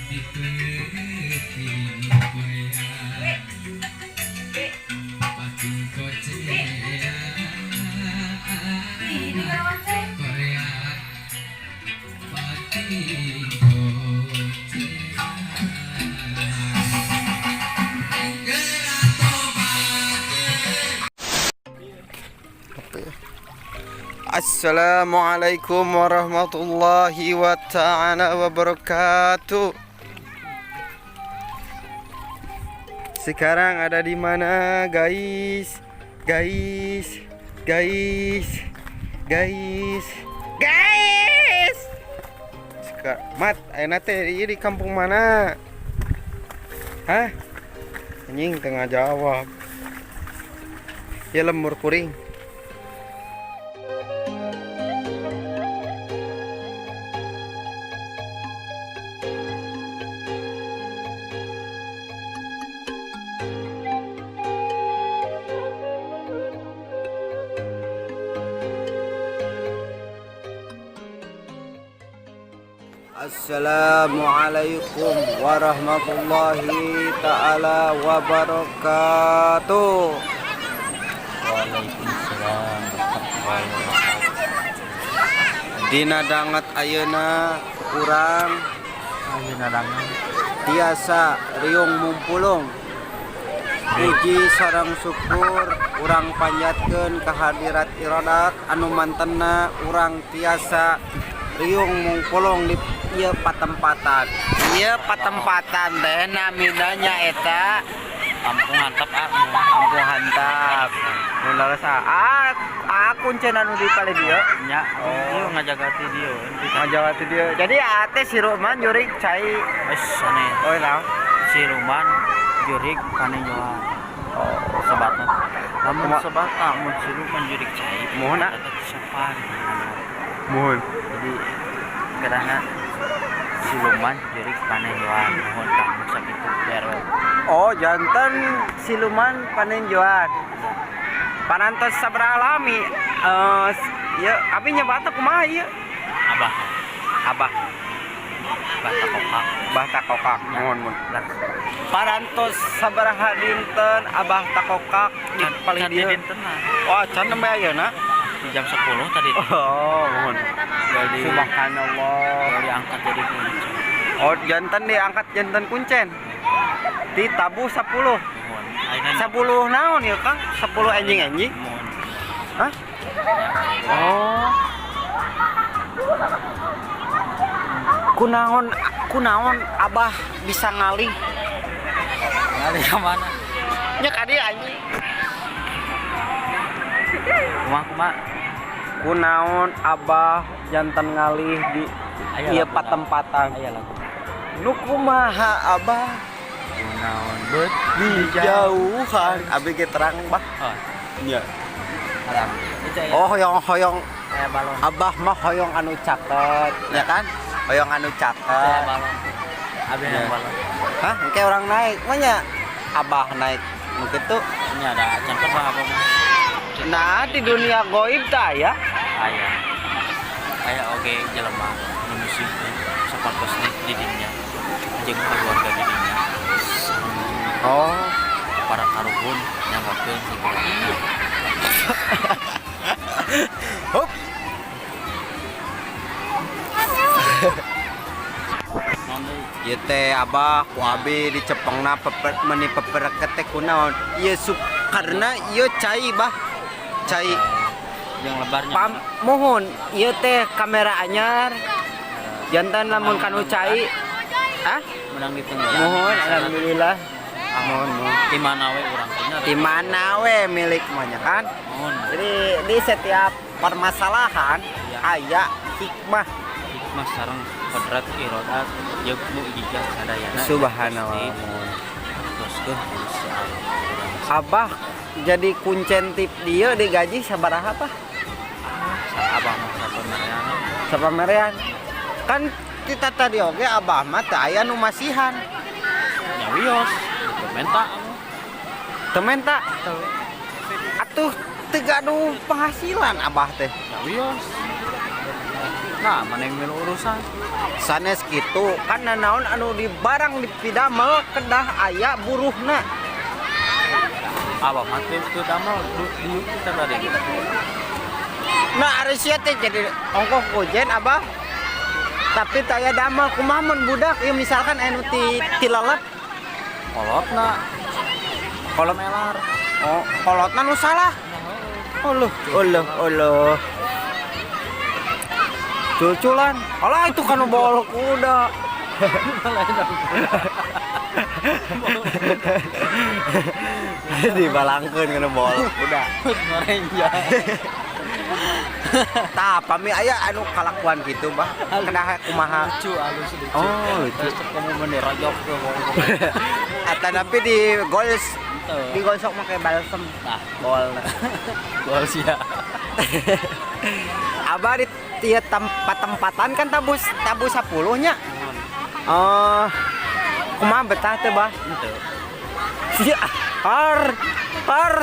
Pati Korea, Pati Korea, Korea, Pati Korea. Apa ya? Assalamualaikum warahmatullahi ta'ala wabarakatuh. Sekarang ada di mana, guys? Guys, guys, guys, guys. Mat, ayeuna teh ieu di kampung mana? Hah? Anjing tengah jawab. Ya lembur kuring. Assalamualaikum warahmatullahi ta'ala wabarakatuh. Waalaikumsalam warahmatullahi wabarakatuh. Dina danget ayeuna urang Ayeuna danget tiasa riung mumpulung. Puji sareng syukur urang panjatkeun kehadirat iradat anu mantena urang tiasa riung mumpulung di ieu patempatan. Ieu patempatan teh namina nyaeta Kampung Hantap ah. Kampung Hantap. Nu leres ah, ah kuncen anu di palih dieu. Nya, ieu ngajaga ti dieu. Ngajaga ti dieu. Jadi ate siluman jurig cai. Wes aneh. Oh, naon? Siluman jurig panenjoan. Oh, Sebatna. Lamun Kumaha? sebatna mun siluman jurig cai. Mohon, ah. Eta siapa? Mohon. Jadi karena siluman jurig panenjoan mohon kamu sakitu beres. Oh, janten siluman panenjoan. Parantos sabaraha lami? Eh, ieu abi nyebatna kumaha ieu? Abah, Abah, Abah Takokak. Abah Takokak. Mohon, mohon. Parantos sabaraha dinten Abah Takokak di palih Can dieu? dinten lah. Wah, can nembe ayeuna. Di jam 10 tadi. Oh, mohon. Jadi Subhanallah. Diangkat jadi kuncen. Oh, janten diangkat janten kuncen. Di tabuh 10. Mohon. Ayeuna 10 naon ya, Kang? 10 enjing-enjing? Mohon. Hah? Ya. Oh. Kunaon kunaon Abah bisa ngalih? Ngalih ke mana? Nya ka dieu anjing. Kumaha kumaha? Kunaon Abah janten ngalih di Aya ieu lagu. patempatan? Aya lagu. Nu kumaha Abah Kunaon beut di jauhan abi ge terang bah. Oh, Nya. alam. Itu ya. Oh, hoyong hoyong Aya balon. Abah mah hoyong anu caket, ya kan? Hoyong anu Aya caket. Balon. Abi Ya. yang balon. Hah, engke orang naik, mah Abah naik nu kitu. Ini ada acan pernah apa mah? Nah, di dunia goib tah ya. Aya. Aya oge jelema nu musibah sapertos di dinya jeung keluarga di dinya. Oh. Para karuhun nyanggakeun hiburan. Hup. Naon deui? Ieu teh Abah ku abi dicepengna peper meuni pepereket teh kunaon? Ieu sup karena ieu cai, Bah. Cai. Yang lebarnya. Pam mohon ieu teh kamera anyar. Janten lamun kanu cai. Hah? Menang di tengah. Mohon alhamdulillah. Mohon mohon. Di mana we urang teh nya? Di mana we milik mah nya kan? Mohon. Jadi di setiap permasalahan Iya. aya hikmah. Hikmah sareng kodrat irodat jeung mukjizat sadayana. Subhanallah. Teruskeun ku Allah. Abah jadi kuncen tip dia digaji sabaraha apa? Abah mah sapemerean. Sapamerean. Kan kita tadi oge Abah mah teu aya nu masihan. Nya wios, gitu menta. Teu menta. Atuh teu gaduh penghasilan Abah teh. Nya wios. Nah, mana yang milu urusan? Sanes kitu kan nanaon anu di barang dipidamel kedah aya buruhna. Abah mah teu teu damel diuk kita tadi. Nah, ari sia teh jadi ongkoh kujen abah. Tapi taya damel kumaha mun budak ieu misalkan anu ti tilalep? Kolotna. Kolot melar. Oh, kolotna nu salah. Uluh, uluh, uluh. Culculan. Alah, itu kan bol kuda. Dibalangkeun kana bol kuda. Ngorenja. Tah, pami aya anu kalakuan gitu, Bah. Kedah kumaha? Lucu, halus lucu. Oh, lucu. Terus kamu bener rojok tuh. Eta tapi di gols digosok make balsem. Nah, Bol. gol sih ya. Abah di tiap tempat-tempatan kan tabus tabus 10 nya. Oh, kumaha betah teh, Bah? Henteu. Ya, har, har.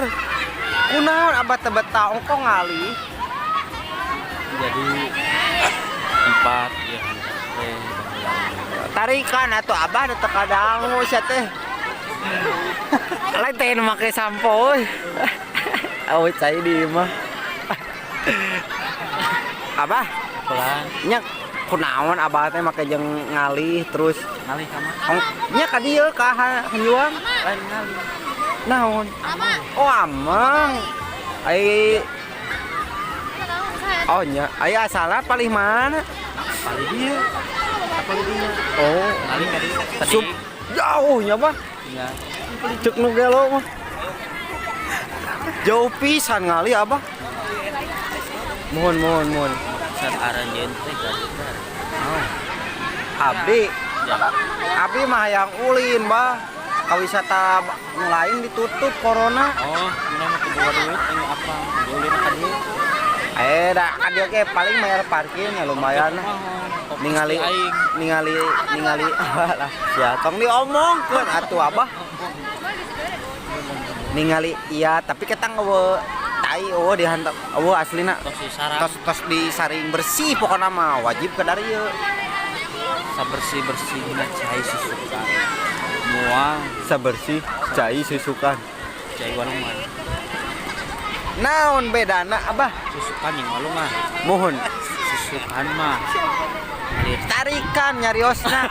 Kunaon abah teh betah ongko ngali? Jadi empat ya teh. Tarikan atuh abah teu kadangu sia teh. Lain teh nu make sampo euy. Awe cai di imah. Abah, Pelan. Nya kunaon abah teh make jeung ngalih terus Ngalih ka mana? Nya ka dieu ka Hanjuang. Lain ngalih. Naon? Oh, ameng. Ai, oh nya, aya asalna palih mana? Palih dieu. Palih dieu. Oh, Ngalih ka dieu. Tadi. Sup jauh nya, Bah. Iya. Cek nu gelo mah. Jauh pisan ngali abah. Mohon, mohon, mohon. Saat aranjeun teh gaduh. Abdi, Ya. abdi mah hayang ulin, Bah. Ka wisata nu lain ditutup corona. Oh, mana mau boga duit ini apa? Ulin ka dieu. Eh, da ka dieu ge paling bayar parkirnya lumayan lah. Ningali aing. Ningali ningali lah sia tong diomongkeun atuh abah. Ningali iya, tapi kita eueuh tai eueuh dihantam eueuh aslina. Tos disarang. Tos tos disaring bersih, pokokna mah wajib ke dari ieu. Sabersih-bersihna cai susukan. Moal Sabersih cai susukan. Cai walungan. Naon bedana, abah? Susukan yang walungan. Mohon. Susukan mah ngalir. Tarikan nyariosna.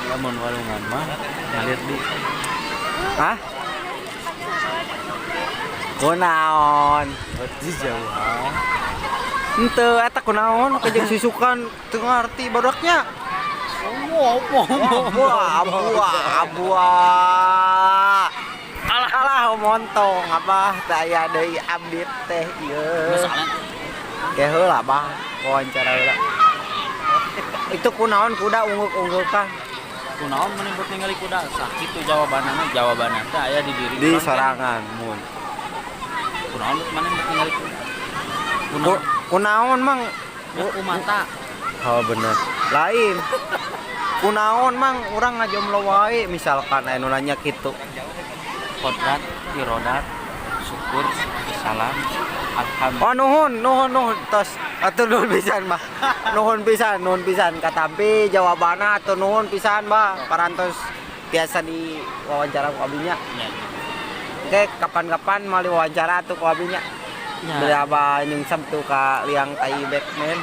Lamun walungan mah ngalir di. Hah, kunaon? Di jauhan. Henteu, eta kunaon kejeng susukan teu ngarti badaknya. Wah, buah, buah. Alah, alah, montong abah teh aya deui abdi teh ieu. Masalah. Ke heula, Bah, wawancara heula. Itu kunaon kuda ungguk-unggukan? Kunaon maneh buat ningali kuda? Sakitu jawabanana, jawabanna teh aya di diri Di urang kan. sorangan mun. Kunaon maneh buat ningali kuda? Kunaon? Kunaon, Mang? Ya, ku mata. Oh, bener. Lain. Kunaon, Mang, urang ngajomlo wae misalkan aya nu nanya kitu. Kodrat, irodat, syukur, salam, alhamdulillah. Oh, nuhun, nuhun, nuhun, tos. Atuh nuhun pisan, Bah. Nuhun pisan, nuhun pisan. Katampi jawabanna, atuh nuhun pisan, Bah. Parantos biasa di wawancara ku abinya. Ya. Oke, kapan-kapan mau diwawancara tuh ku abinya. Ya. Beli abah nyungsep tuh ka liang tai Batman.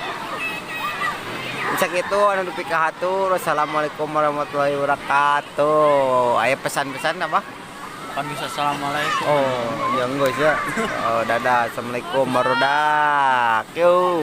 Bisa gitu anu dupi kahatur. Wassalamualaikum warahmatullahi wabarakatuh. Aya pesan-pesan apa? Kan bisa assalamualaikum. Oh, ya enggak sih ya. Oh, dadah. Assalamualaikum barudak. Yo.